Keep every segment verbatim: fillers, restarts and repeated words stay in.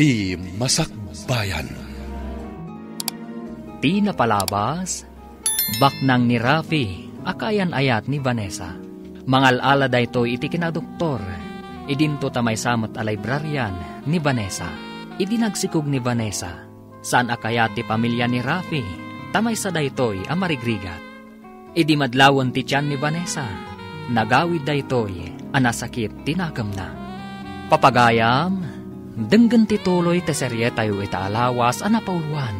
Ti Masakbayan. Ti napalabas, baknang ni Rafi a kaayan-ayat ni Vanessa. Mangal-ala daytoy iti kinadoktor. Idinto ta maysa met a librarian ni Vanessa. Idi nagsikog ni Vanessa, saan a kayat ti pamilia ni Rafi, ta maysa daytoy a marigrigat. Idi madlawen ti tian ni Vanessa, nagawid daytoy a nasakit ti nakemna. Papagayam, denggen ti tuloy ti serietayo ita a lawas a napauluan.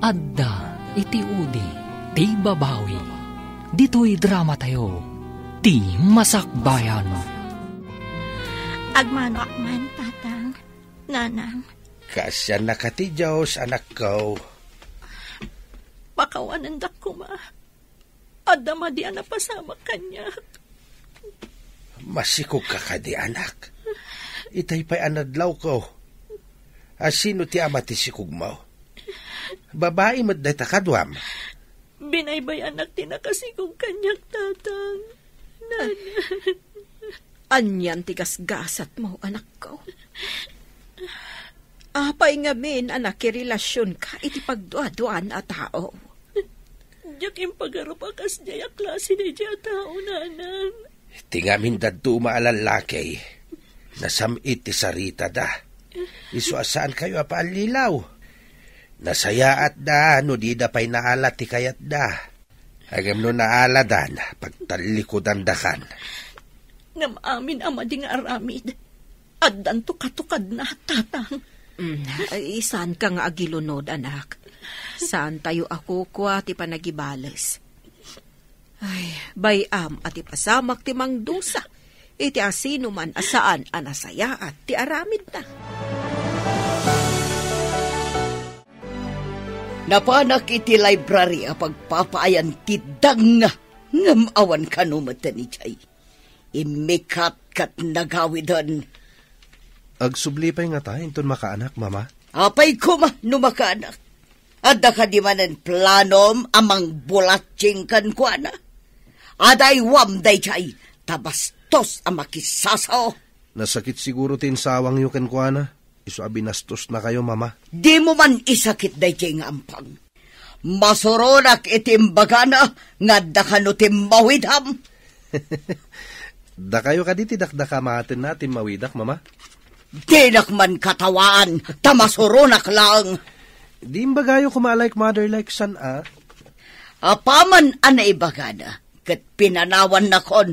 Adda iti udi ti babawi. Ditoy dramatayo, Ti Masakbayan. Agmanoak man, Tatang, Nanang. Kaasiannaka ti Dios, anakko. Pakawanendak koma. Adda madi a napasamak kaniak. Masikogka kadi, anak? Itay pay a nadlawko. A, sino ti ama ti sikogmo? Babai met dayta kaduam. Binaybay-anak ti nakasikog kaniak, Tatang. Nanang. Anian ti gasgasatmo, anakko? Apay ngamin a nakirelasionka iti pagduaduan a tao? Diak impagarup a kasdiay a klase daydiay a tao, Nanang. Ti ngamin dadduma a lallaki, nasam-it ti saritada. Isu a saankayo a paallilaw. Nasayaatda no dida pay naala ti kayatda. Ngem no naaladan, pagtallikudandakan. Ngem amin a madi nga aramid, addan tukatukadna, Tatang. Mm, ay, saanka nga agilunod, anak. Saantayo a kukua ti panagibales. Ay, bay-am a ti pasamak ti mangdusa iti asinoman a saan a nasayaat ti aramidna. Napanak iti library a pagpapaayan ti dangna, ngem awan kano met idiay. Immikat ket nagawiden. Agsubli pay ngata inton makaanak, Mama? Apay koma no makaanak? Adda kadi manen planom a mangbulatsing kenkuana? Adaywam daydiay, ta bastos a makisasao. Nasakit siguro ti insawangyo kenkuana, isu a binastosnakayo, Mama. Dimo man isakit daydiay nga ampang. Masuronak iti imbagana nga adda kano ti mawidam. Dakayo kadi ti dakdakamatenna ti mawidak, Mama? Dinak man katawaan, ta masuronak laeng. Di imbagayo koma a like mother, like son, a? Apaman a naibagana, ket pinanawannakon,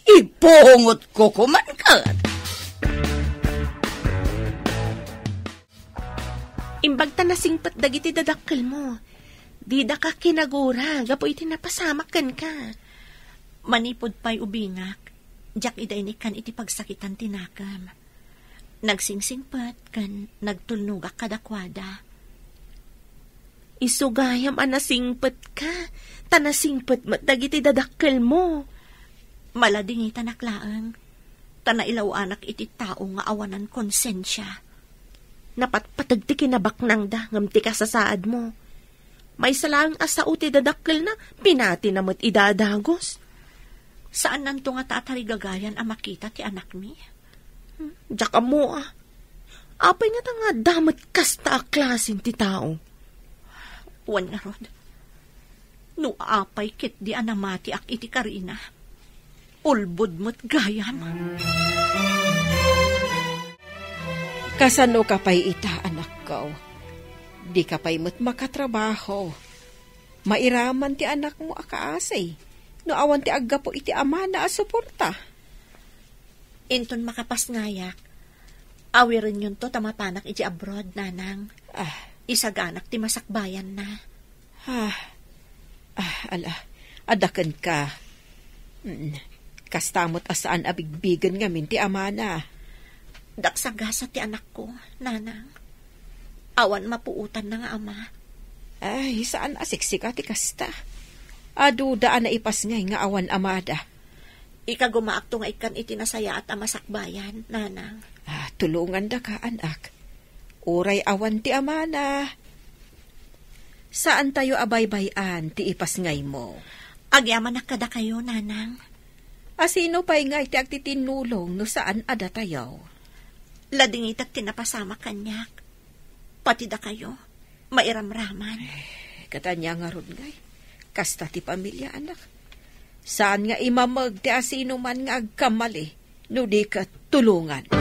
ipungotko koman ket. Imbag ta nasingpet dagiti dadakkelmo. Didaka kinagura gapu iti napasamak kenka. Manipud pay ubingak, diak ida inikkan iti pagsakitan ti nakem. Nagsingsingpet ken nagtulnogak kadakuada. Isu gayam a nasingpetka, ta nasingpet met dagiti dadakkelmo. Maladingitanak laeng, ta nailaw-anak iti tao nga awanan konsensia. Napatpateg ti kinabaknangda ngem ti kasasaadmo. Maysa laeng a sao ti dadakkelna, pinatina met ida a dagus. Saannanto ngata a tarigagayan a makita ti anakmi? Hmm, diak ammo a. Apay ngata nga adda met kasta a klasen ti tao? Wen ngarud, no apay ketdi a namatiak iti karina, ulbod met gayam. Kasano ka pay ita, anakko? Di ka pay met makatrabaho. Mairaman ti anakmo a kaasi no awan ti aggapu iti amana a suporta. Inton makapasngayak, awirenyonto ta mapanak iti abroad, Nanang. Ah. Isaganak ti masakbayanna. Ah. Ah, ala, adda kenka. Mm, kasta met a saan a bigbigen ngamin ti amana. Daksagasat ti anakko, Nanang. Awan mapuotanna nga ama. Ay, saan a siksika ti kasta. Aduda a naipasngay nga awan amada. Ikagumaakto nga ikkan iti nasayaat a masakbayan, Nanang. Ah, tulongandaka, anak. Uray awan ti amana. Saantayo a baybay-an ti ipasngaymo. Agyamanak kadakayo, Nanang. A sino pay ngay ti agtitinnulong no saan a datayo? Ladingitak ti napasamak kaniak. Pati dakayo, mairamraman. Ket ania ngarud ngay? Kasta ti pamiliaanak. Saan nga imameg ti asinoman nga agkamali no di ket tulongan.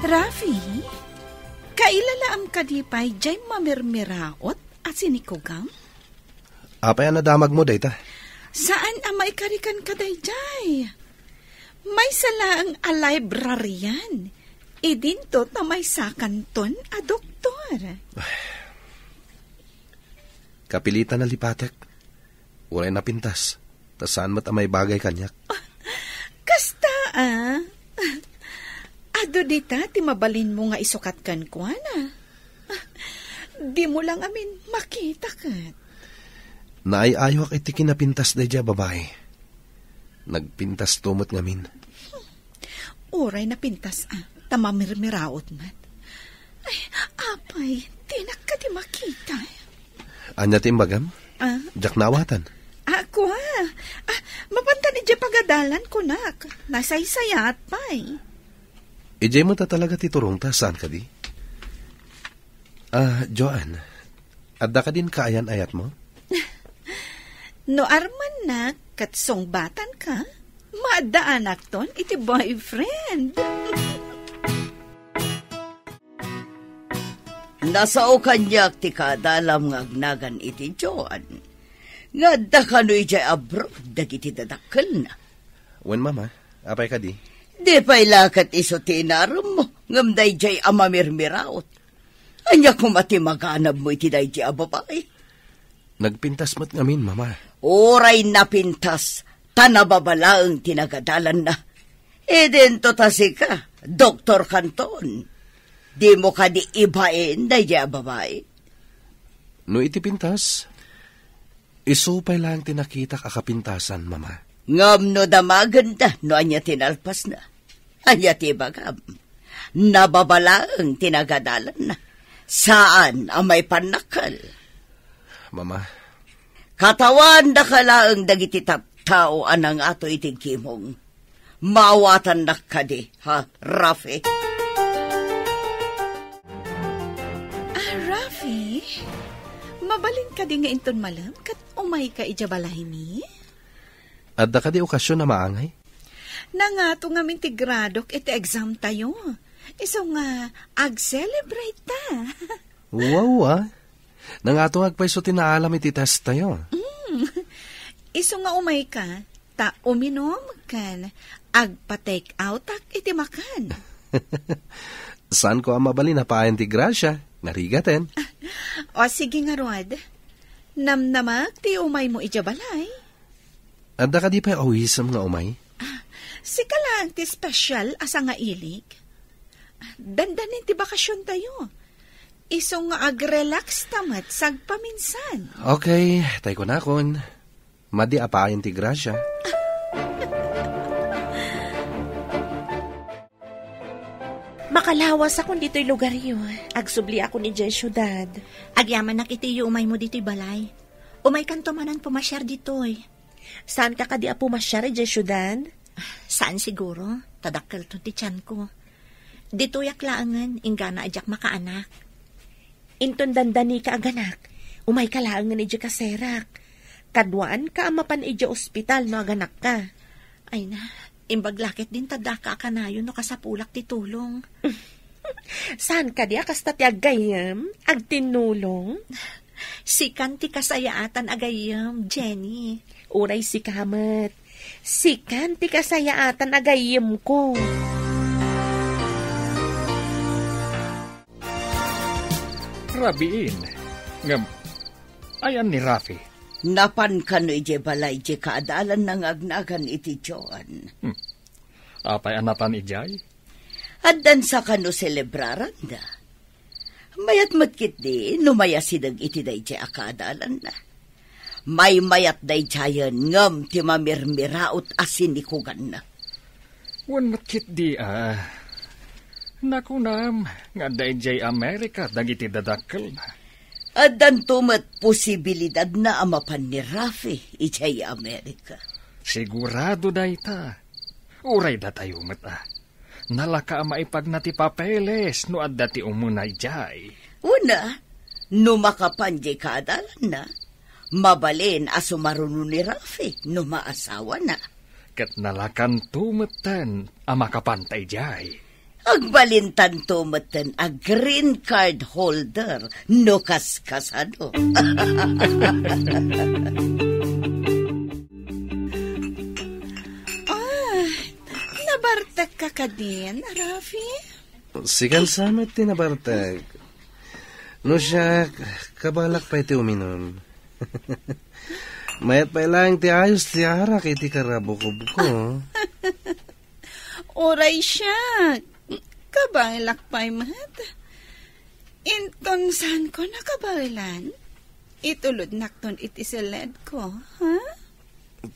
Rafi, kailalaam kadi pay jay mamirmiraot a sinikugam? Apay a nadamagmo dayta? Saan a maikarikan ka dayjay? Maysa laeng a librarian. Idinto ta maysakanton a doktor. Kapilitan a lipatek. Uray napintas, ta saan met a maibagay kaniak. Kasta, a? Adu dita ti mabalinmo nga isukat kenkuana. Dimo la ngamin makita ket. Naay-ayok iti kinapintas daydiay a babai. Nagpintasto met ngamin. Uray napintas a, ta mamirmiraot met. Ay, apay, dinak kadi makita. Ania ti imbagam? Ah? Diak naawatan. Ah, kua. Ah, mapantan idiay pagadalan, kunak. Nasaysayaat pay. Idiay met a talaga ti turongta, saan kadi? Ah, Joanne, adda kadin kaayan-ayatmo? No armannak ket sungbatanka, maaddaanakton iti boyfriend. Nasao kaniak ti kaadalam nga agnagan iti Joan, nga adda kano idiay abroad dagiti dadakkelna. Wen, Mama, apay kadi? Di pay la ket isu ti inaremmo, ngem daydiay a mamirmiraot. Ania koma ti maganabmo iti daydiay a babai? Nagpintas met ngamin, Mama. Uray napintas, ta nababalaeng ti nagadalanna. Idinto ta sika, doktor kanton. Dimo kadi ibain daydiay a babai? No iti pintas, isu pay laeng ti nakitak a kapintasan, Mama. Ngem no damagenda no ania ti nalpasna, ania ti ibagam? Nababalaeng ti nagadalanna. Saan a maipannakkel. Mama. Katawandaka laeng dagiti tattao a nangato iti gimong. Maawatannak kadi, ha, Rafi? Ah, Rafi, mabalin kadi nga inton malem ket umayka idiay balaymi? Adda kadi okasion a maangay? Nangato ngamin ti gradok iti exam tayo. Isu nga, ag-celebrate ta. Wow, ah. Nangato nga agpayso ti naalam iti test tayo. Mm. Isu nga umayka, ta uminum ken agpa-take out-ak iti makan. Saan ko a mabalin a paayan ti grasya, nga rigaten. O, sige ngarud. Namnamak ti umaymo idiay balay. Adda kadi pay awisem nga umay? Ah, sika laeng ti special a sangailik. Dandanin ti bakasion tayo. Isu nga ag-relax ta met sagpaminsan. Okay, tay kunakon. Madi a paayan ti grasya. Makalawasakon ditoy lugaryo. Agsubliakon idiay siudad. Agyamanak iti iyo umaymo ditoy balay. Umaykanto manen pumasiar ditoy. Saanka kadi a pumasiar idiay siudad? Saan siguro, ta dakkelton ti tianko. Ditoyak laengen, inggana a diak makaanak. Inton dandanika aganak, umayka laengen idiay kaserak. Kaduaanka a mapan idiay ospital no aganakka. Ay na, imbag la ket din ta daka a kanayon no kasapulak ti tulong. Saan kadi a kasta ti aggayyem, agtinnulong? Sikan ti kasayaatan a gayyem, Jenny. Uray sika met. Sikan ti kasayaatan a gayyemko. Rabiin. Ngem, ayan ni Rafi? Napan kano idiay balay diay kaadalanna nga agnagan iti Joan. Hmm. Apay a napan idiay? Addansa kano selebraranda. Mayat met ketdi no mayasideg iti daydiay a kaadalanna. Maymayat daydiayen ngem ti mamirmiraot a sinikuganna. Wen met ketdi a. Nakunam nga adda idiay Amerika dagiti dadakkelna. Addanto met posibilidadna a mapan ni Rafi idiay Amerika. Sigurado dayta. Uray datayo met a. Nalaka a maipagna ti papeles no adda ti umuna idiay. Una, no makapan diay kaadalanna, mabalin a sumaruno ni Rafi no maasawana. Ket nalakanto metten a makapanta idiay. Agbalintanto metten a green card holder no kas kasano. Ah, nabartek ka kadin, Rafi? Sikan sa met ti nabartek. No siak, kabalak pay ti uminum. Mayat pay laeng ti ayos ti arak iti karabukobko. Uray siak, kabalak pay met. Inton saanko nakabaelan, itulodnakton iti seledko, ha?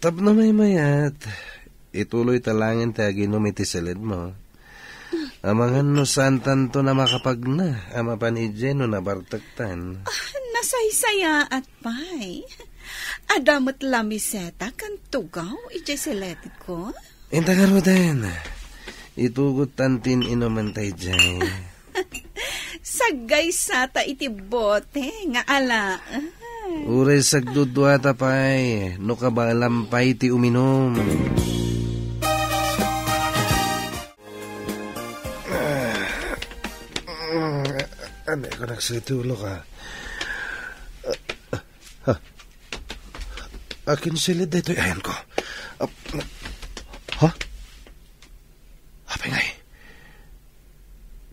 Tapno maymayat, ituloyta laengen ti aginum iti seledmo. Amangan no saantanto a makapagna a mapan idiay no nabartektan. Ah, nasaysayaat pay. Adda met lamiseta ken tugaw idiay seledko. Inta ngaruden, itugottan ti inumen ta idiay. Saggaysata iti bote nga alaen. Uray sagduduata pay, no kabaelam pay ti uminum. Ania, nagsaitulo ka. Ha? Akin silid daytoy ayanko. Ah, ha? Apay ngay?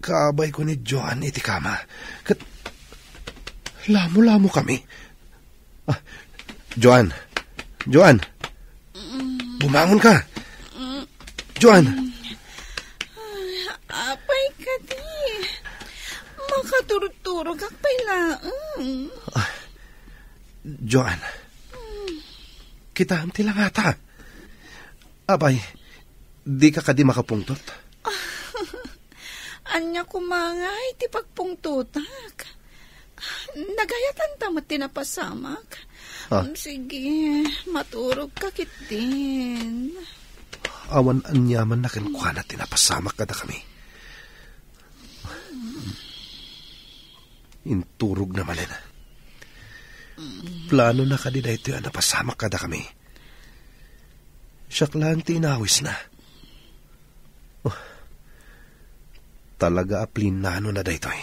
Kaabayko ni Joan iti kama. Ket lamo-lamo kami. Ah, Joan. Joan. Bumangon ka. Joan. Ay, apay kadi. Makaturturogak pay laeng. Ah, Joan. Kitaem ti langata. Apay, dika kadi makapungtot? Ania koma ngay ti pagpungtotak? Nagayatanta met ti napasamak. Ah. Sige, maturogka ketdin. Awan aniamanna kenkuana ti napasamak kadakami. Inturogna manen. Planona kadi daytoy a napasamak kadakami? Siak laeng ti inawisna. Oh, talaga a plinanona daytoy.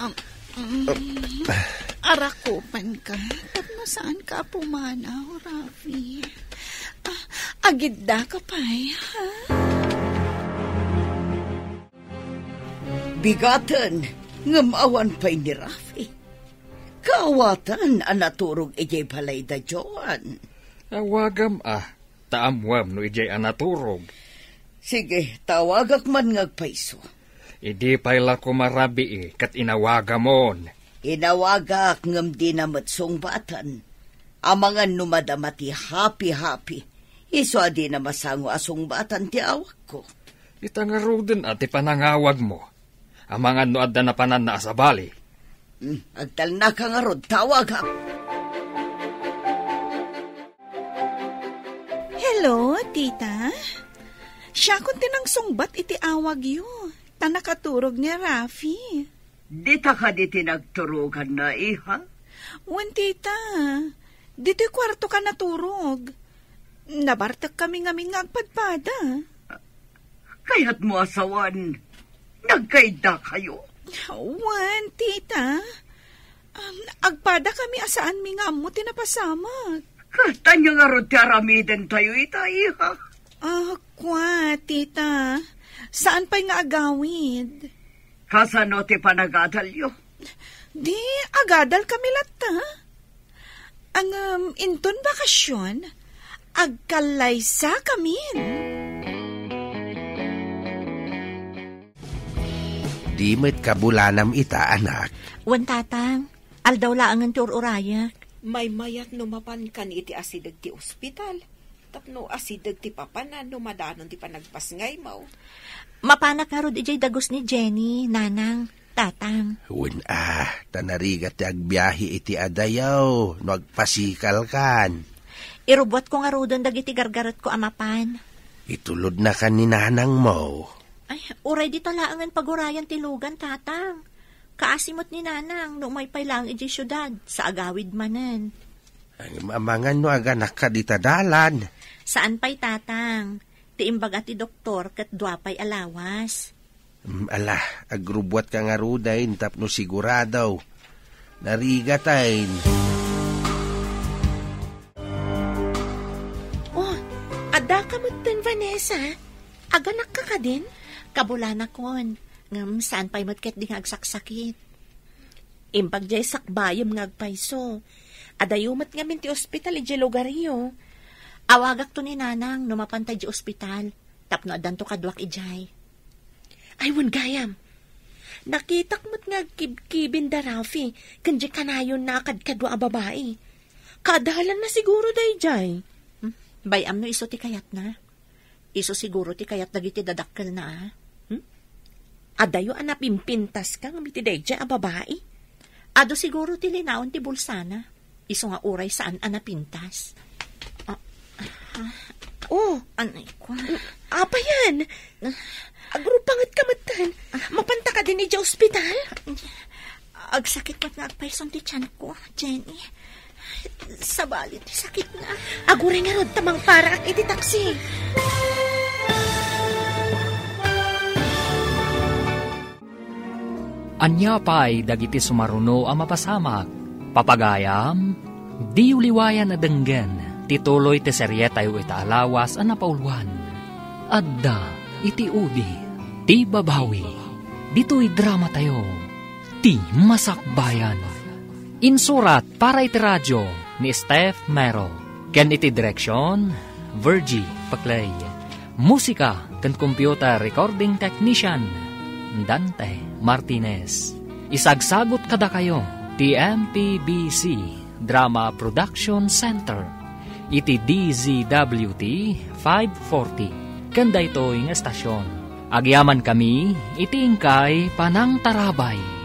Um, mm, arakupanka, tapno saanka a pumanaw, Rafi. Ah, agiddaka pay, ha? Bigaten, ngem awan pay ni Rafi. Kaawatan a naturog idiay balay da Joan. Awagam a, ta ammuem no idiay a naturog. Sige, tawagak man nga agpayso. Idi pay la koma rabii ket inawagamon. Inawagak ngem dina met sungbaten. Amangan no madama ti hapi-hapi, isu a dina masango a sungbatan ti awagko. Ita ngaruden a ti panangawagmo. Amangan no adda napananna a sabali. Hmm, agtalnaka ngarud, tawagak. Hello, tita. Siakon ti nangsungbat iti awagyo, ta nakaturog ni Rafi. Dita kadi ti nagturoganna, iha? Wen, tita. Ditoy kuartoka naturog. Nabartekkami ngamin nga agpadpada. Kayatmo a sawen, nagkaiddakayo? Wen, tita. Um, agpadakami a saanmi nga ammo ti napasamak. Ket ania ngarud ti aramidentayo ita, iha? Ah, kua, tita. Saan pay nga agawid. Kasano ti panagadalyo? Di, agadalkami latta. Ngem inton bakasion, agkallaysakamin. Di met kabulanam ita, anak. Wen, tatang, aldaw laengen ti ur-urayak. Maymayat no mapankan iti asideg ti ospital. Tapno asideg ti papanan no madanon ti panagpasngaymo. Mapanak ngarud idiay dagus ni Jenny, nanang, tatang. Wen a, ta narigat ti agbiahe iti adayo no agpasikalkan. Irubbuatko ngaruden dagiti gargaretko a mapan. Itulodnaka ni nanangmo. Ay, uray dita laengen pagurayan ti lugan, Tatang. Kaasi met ni Nanang no umay pay laeng idiay siudad, sa agawid manen. Ay, amangan no aganakka dita dalan. Saan pay, Tatang. Ti imbaga ti doktor ket dua pay a lawas. Mm, ala, agrubbuatka ngaruden tapno sigurado. Narigaten. Oh, adda ka metten, Vanessa? Aganakka kadin? Kabulanakon, ngem saan pay met ketdi nga agsaksakit. Imbag jay sakbayem nga agpayso. Adayo met ngamin ti ospital idiay lugaryo. Awagakto ni Nanang no mapanta idiay ospital, tapno addanto kaduak idiay. Ay, wen gayam. Nakitak met nga agkibkibin da Rafi, ken di kanayon na kadkadua a babai. Kaadalanna siguro daydiay. Hmm? Bay-am no isu ti kayatna? Isu siguro ti kayat dagiti dadakkelna, a? Hmm? Adayo a napimpintas ka ngem iti daydiay a babai? Adu siguro ti linaon ti bulsana. Isu nga uray saan a napintas. Ah, ah, Oh, anay ko. Apa yan? Agrupanget ka metten. Mapanta kadin idiay ospital? Agsakit met nga agpayson ti tiyan ko, Jenny. Sabali ti sakit na. Aguray ngarud ta mangparaak iti taksi. Ania pay dagiti sumaruno a mapasamak? Papagayam, diyo liwayan a denggen ti tuloy ti serietayo ita a lawas a napauluan. Adda iti udi ti babawi. Ditoy dramatayo, ti Masakbayan. Insurat para iti radio ni Steph Mero, ken iti direksion, Virgie Paclay. Musika ken computer recording technician, Dante Martinez. Isagsagut kadakayo ti M P B C Drama Production Center iti D Z W T five forty ken daytoy nga estasion. Agyamankami iti inkay panangtarabay.